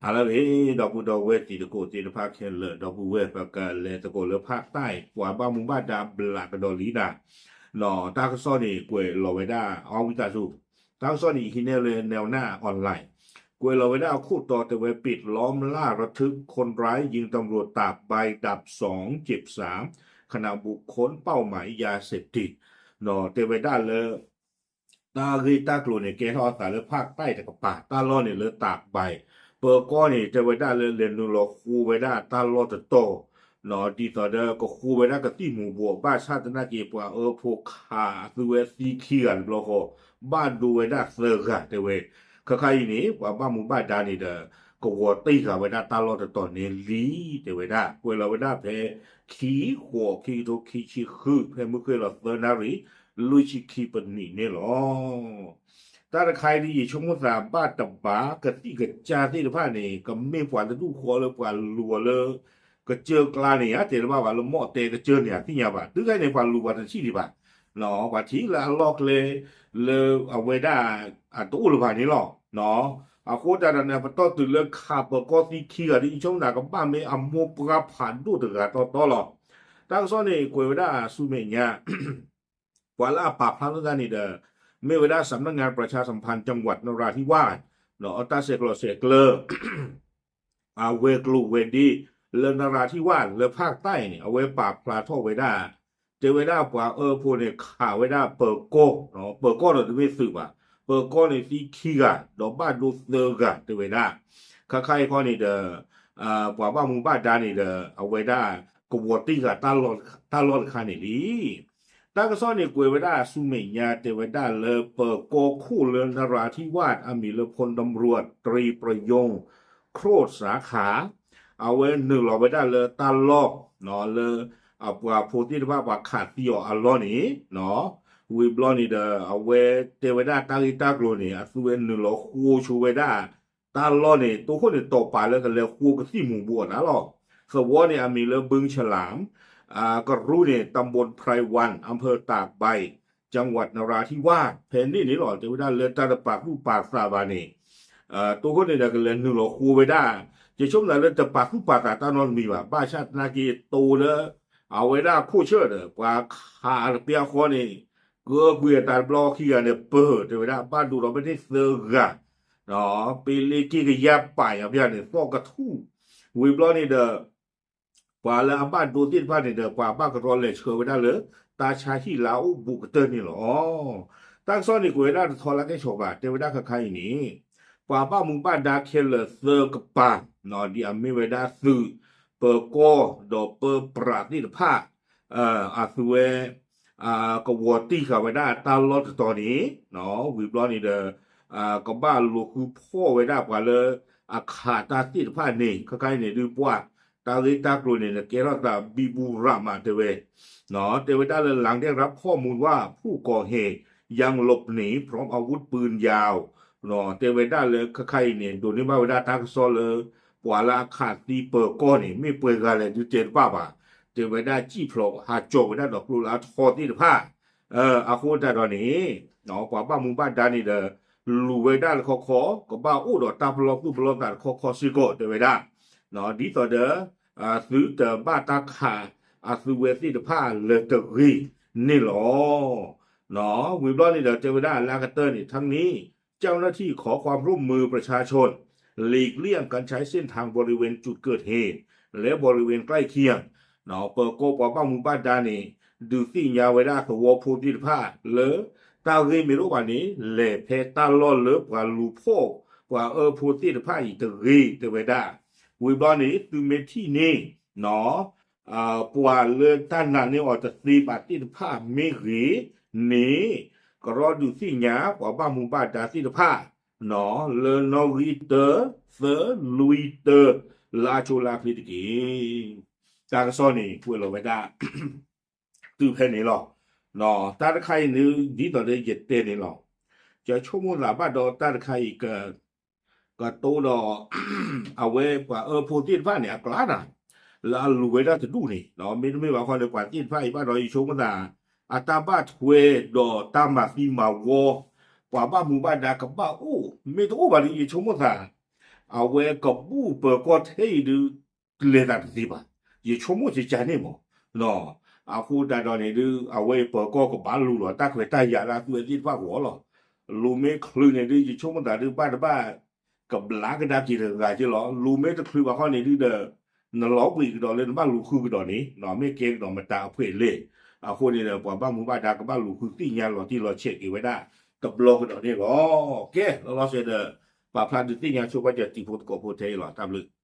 ဟါလၢအဂ့ၤ ဒီပုၢ်ဒီဝဲၢ်တံၤသကိးသ့ၣ်တဖၣ်ခဲလၢာ်, ဒီပုၢ်ဝဲၢ် ပကလဲၤသကိးလၢဖၣ်တၢ် ပှၤဘၣ်မူဘၣ်ဒါဘျးကဒီးလံနၤ, တၢ်ကစီၣ်န့ၣ် ကွဲးလီၤဝဲဒၣ် အီဝံသးစူၤ, တၢ်ကစီၣ်န့ၣ် ဟံးန့ၢ်လၢ Newna Online, ကွဲးလီၤဝဲဒၣ်အခိၣ်တီတဲဝဲ ปิดล้อมล่าระทึก คนร้ายยิงตำรวจตากใบ ดับสองเจ็บสาม ขณะบุคคลเป้าหมายยาเสพติด တဲဝဲဒၣ်လၢ တၢ်ဂ့ၢ်တၢ်ကျိၤန့ၣ် ကဲထီၣ်အသးလၢဖၣ်တၢ်တကပၤ တၢ်လီၢ်န့ၣ်လၢတၢးဘဲး, ပၢၤကီၢ်န့ၣ် တဲဝဲဒၣ်လၢလဲၤနုာ်လီၤဃိဝဲဒၣ်တၢ်လီၢ်တတီၤ, ဒ်သိးဒီးကဃိဝဲဒၣ်ကသံၣ်မူၤဘှီး ဘၣ်ဆၣ်သနာ်က့ ပှၤအၢဖိခးအသုဝဲသံခံဂၤတဘျီဃီ, ဘၣ်ဒိဝဲဒၣ်သၢဂၤတဲဝဲ, ခဲခါအံၤန့ၣ် ပှၤဘၣ်မူဘၣ်ဒါန့ၣ်ဒီး ကဝီၤတံၢ်ဃာ်ဝဲဒၣ်တၢ်လီၢ်တတီၤန့ၣ်လံ တဲဝဲဒၣ် ကွဲးလီၤဝဲဒၣ်ဖဲ ခံဃိး ခံကထိခံဆံဃု ဖဲမုၢ်ဃ့ၢ်လီၤသၢနၣ်ရံၣ် လွံၢ်ဆံခံပနံးန့ၣ်လီၤ. တၢ်တခါအံၤဒ်ယဆိကမိၣ်သးဘၣ်တဘၣ် ကသံၣ်ကစၢ်သ့ၣ်တဖၣ်န့ၣ် ကမ့ၢ်ပှၤတဒူၣ်ဃီလၢပှၤလူၤအီၤလၢ ကစၢၢ်ကျါန့ၣ် အတဲတဘၣ်ဘၣ်လၢ မီၣ်တဲကစၢၢ်န့ၣ် အသ့ၣ်ညါဘၣ် တုၤခဲအံၤန့ၣ် ပှၤလူၤပှၤတထံၣ်ဒံးဘၣ်, ပှၤထံၣ်လၢအလီၢ်ကျဲ လၢအဝဲဒၣ် အတအိၣ်လၢၤဘၣ်န့ၣ်လီၤ. အဃိသတးဒီးန့ၣ် ပတီၢ်တုၤလၢခးပၢၤကီၢ်သံခံဂၤဒ်အံၤ ဆိကမိၣ်သးကဘၣ်မ့ၢ်အမိၢ်ပှၢ်ဖးဒိၣ်တဂၤတီတီလီၤ. တၢ်ကစီၣ်န့ၣ် ကွဲးဝဲဒၣ်ဆူမဲာ်ညါ ပှၤလၢအပာ်ဖျါထီၣ်တၢ်န့ၣ်ဒီး မ့ၢ်ဝဲဒၣ် สำนักงานประชาสัมพันธ์จังหวัดนราธิวาส ဒီးအတၢ်ဆဲးကျိးဆဲးကျၢ အဝဲၤကျိၤဝဲၤဒ့ လၢနရၤထံဝၣ် လၢဖၣ်တၢ်အံၤန့ၣ် အဝဲပာ်ဖျါထီၣ်ဝဲဒၣ် တဲဝဲဒၣ်ပှၤအၢဖိန့ၣ် ခးဝဲဒၣ်ပၢၤကီၢ်, ပၢၤကီၢ်ဒီးတမ့ၢ်သုးဘၣ်, ပၢၤကီၢ်န့ၣ်သံခံဂၤ ဒီးဘၣ်ဒိသၢဂၤ တဲဝဲဒၣ်, ခါခါအံၤခီန့ၣ်ဒီး ပှၤဘၣ်မူဘၣ်ဒါန့ၣ်ဒီး အဝဲဒၣ် ကဝီၤတံၢ်ဃာ်တၢ်လီၢ်တခါန့ၣ်လံ. တၢ်ကစီၣ်န့ၣ်ကွဲးဝဲဒၣ်ဆူမဲာ်ညါ တဲဝဲဒၣ်လၢပၢၤကီၢ်ခိၣ်လၢနရၤထံဝၣ် အမံၤလၢ พลตำรวจตรีประยง โคตรสาขา အဝဲနုာ်လီၤဝဲဒၣ်လၢတၢ်လီၢ် လၢ အပှၤဖိသ့ၣ်တဖၣ်ပှၤခးသံအီၤအလီၢ်န့ၣ် ဝံၤဘျီန့ၣ်ဒီး အဝဲတဲဝဲဒၣ်တၢ်ဂ့ၢ်တၢ်ကျိၤန့ၣ် အသုဝဲနုာ်လီၤဃိဆိဝဲဒၣ် တၢ်လီၢ်န့ၣ် တိခိၣ်န့ၣ် တီၢ်ပာ်လၢကလဲၤဃိကသံၣ်မူၤဘှီးအသးလီၤ. သဝီန့ၣ် အမံၤလၢ บึงฉลาม ကရူၢ်န့ၣ် ตำบลไพรวัน อำเภอตากใบ จังหวัดนราธิวาส ဖဲန့ၣ်န့ၣ်လီၤ. တဲဝဲဒၣ်လၢတၢ်တပာ်သူၣ်ပာ်သးဘၣ်န့ၣ် တိခိၣ်န့ၣ်ဒီး ကလဲၤနုာ်လီၤဃိဝဲဒၣ် ယဆိကမိၣ်သးလၢတပာ်သူၣ်ပာ်သးတၢ်နီတမံၤဘၣ်. ဘၣ်ဆၣ်သနာ်က့ တိလၢ အဝဲဒၣ်ခိၣ်ဆၢၣ်ဒီး ပှၤခးတပျၢ်ဃီန့ၣ် ကကွံာ်အသးတဘျီခံဂၤန့ၣ် ပၢၢ် တဲဝဲဒၣ် ဘၣ်ဒိဒီးဖဲန့ၣ်သၢဂၤ ပ့လ့က့ၢ်ကယၢ်ပာ်ညါပျၢ်န့ၣ် သီၣ်ကထူၣ် ဝံၤဘျီန့ၣ်ဒီး ပှၤလၢအဘၣ်ဒိသ့ၣ်တဖၣ်န့ၣ်ဒီး ပှၤဘၣ်ကရီလဲၤဆှၢဝဲဒၣ်လၢ တၢ်ဆါဟံၣ်လၢအအိၣ်ဘူးကတၢၢ်န့ၣ်လီၤ. တၢ်ကစီၣ်န့ၣ်ကွဲးဝဲဒၣ်တထီလၢကဲၣ်ဆိးဘၣ် တဲဝဲဒၣ်ခါခါအံၤန့ၣ် ပှၤဘၣ်မူဘၣ်ဒါခဲလၢာ်သၢကပၤ ဒ်အမ့ၢ်ဝဲဒၣ်သုး ပၢၤကီၢ် ဒီးပၢၤပြးသ့ၣ်တဖၣ် အသုဝဲ ကဝီၤတံၢ်ဃာ်ဝဲဒၣ်တၢ်လီၢ်တတီၤန့ၣ် ဝံၤဘျီန့ၣ်ဒီး ကဘၣ်လူၤဃုဖီၣ်ဝဲဒၣ်ပှၤလၢ အခးတၢ်သ့ၣ်တဖၣ်န့ၣ် ခဲခါအံၤန့ၣ်ဒုးပှၢ် တၢ်ဂ့ၢ်တၢ်ကျိၤန့ၣ် ကဲထီၣ်သး ဘံဘူရၣ်မး တဲဝဲ တဲဝဲဒၣ်လၢ หลังได้รับข้อมูลว่าผู้ก่อเหตุยังหลบหนีพร้อมอาวุธปืนยาว တဲဝဲဒၣ်လၢခဲခါအံၤန့ၣ် ဒိးန့ၢ်ဘၣ်ဝဲဒၣ်တၢ်ကစီၣ်လၢ ပှၤလၢအခးသံပၢၤကီၢ်န့ၣ် မ့ၢ်ပှဲၤဂၤလဲၣ်ဒုးတဲတဘၣ်ဘၣ် တဲဝဲဒၣ်စံၣ်ဖျိးဟးကၠီၤဝဲဒၣ်ဒီးကျိလၢအထီသ့ၣ်တဖၣ် အဃိသတးဒီးန့ၣ် ပှၤဘၣ်မူဘၣ်ဒါန့ၣ်ဒီး လူၤဝဲဒၣ်တခီခီ ကဘၣ်အိၣ်ဒီးတၢ်ပလီၢ်သူၣ်ပလီၢ်သးတခီခီစ့ၢ်ကီး တဲဝဲဒၣ် ဒ်သိးဒီး သုတဘၣ်တၢ်ခး အသုဝဲသ့ၣ်တဖၣ်လၢၤတဂ့ၤန့ၣ်လီၤ. ဝံၤဘျီန့ၣ်ဒီးတဲဝဲဒၣ်လၢအကတၢၢ်န့ၣ် ทั้งนี้ เจ้าหน้าที่ขอความร่วมมือประชาชน หลีกเลี่ยงการใช้เส้นทางบริเวณจุดเกิดเหตุ และบริเวณใกล้เคียง ပၢၤကီၢ်ပှၤဘၣ်မူဘၣ်ဒါန့ၣ် ဒုးသ့ၣ်ညါဝဲဒၣ်သဝီဖိသ့ၣ်တဖၣ်လၢ တၢ်ဂ့ၢ်မ့ၢ်တအိၣ်ဘၣ်န့ၣ် လဲၤဖဲတၢ်လီၢ်လၢပှၤလူၤဖီၣ် ပှၤအၢဖိသ့ၣ်တဖၣ်အံၤတဂ့ၤ တဲဝဲဒၣ်. ဝံၤဘျီန့ၣ် သုမ့ၢ်ထံၣ်န့ၣ် ပှၤလၢတၢ်နာ်န့ၢ်အီၤတသ့ဘၣ်သ့ၣ်တဖၣ်မ့ၢ်ဂ့ၤန့ၣ် ကရီဒုးသ့ၣ်ညါပှၤဘၣ်မူဘၣ်ဒါသ့ၣ်တဖၣ် လၢနီၣ်ဂံၢ်တၢ သၢ လွံၢ်တၢ လၢအဆိလၢအချ့တက့ၢ်. တၢ်ကစီၣ်န့ၣ် ကွဲးလီၤဝဲဒၣ် တုၤဖဲန့ၣ်လီၤ. တၢ်တခါအံၤန့ၣ် ဒ်သိးဒီးယတဲန့ၣ်လီၤ. ယဆိကမိၣ်သးဘၣ်ဒီးတၢ်တခါအံၤ ကတိၤဒီး အဝဲပှၤအၢဖိသ့ၣ်တဖၣ်န့ၣ် အကျါနၤ လၢအလူၤဝဲဒၣ်တဒူၣ်န့ၣ် မ့တမ့ၢ်ဘၣ်ဃီန့ၣ် ပှၤသ့ၣ်တဖၣ်အံၤဘၣ်ဒီး ယဆိကမိၣ်သး အတၢ်ဘၣ်ထွဲဒီးတၢ်မၤသံမၤဝီ ပှၤဘၣ်မူဘၣ်ဒါကဘၣ်အိၣ် မ့ၢ်တအိၣ်ဘၣ်ဒီး ယဆိကမိၣ်သး အဝဲကဘူၣ်ပၢၤကီၢ်ထဲအံၤဒုး လဲၤသးတသ့ဘၣ်. ယဆိကမိၣ်ကကန့ၣ်မး. အဃိသတးဒီးန့ၣ်ဒုး အဝဲအံၤပၢၤကီၢ်ကဘၣ်လူၤလီၤတၢ်ခွဲးတၢ်ယာ်လၢအသူၣ်ဝဲသ့ၣ်တဖၣ်ဂီၢ်လီၤ. လူၤမ့ၢ်ချုးန့ၣ်ဒုး ယဆိကမိၣ်သးဒုး ဘၣ်တဘၣ်ကဘျါကဒါက့ၤတဂၤက့လီၤ. လူၤမ့ၢ်တချုးဘၣ်ခီန့ၣ်ဒုးဒီး နလီၤဘှံးကဒီးလၢနဘၣ်လူၤဃုကဒီးန့ၣ် မ့ၢ်ကဲကဒီးမတၤအဖှဲးလဲၣ်. အဃိန့ၣ်ဒီး ပှၤဘၣ်မူဘၣ်ဒါကဘၣ်လူၤဃုသ့ၣ်ညါလီၤတံၢ်လီၤဆဲးက့ၤဝဲဒၣ်တဘျီကဒီးန့ၣ်လီၤ. ကဲ လီၤလီၤဆဲးဒီး ပာ်ဖျါဒုးသ့ၣ်ညါဆိပာ်စၢၤတံၤဖိသကိးဖိထဲအံၤလီၤ. တၢ်ဘျုး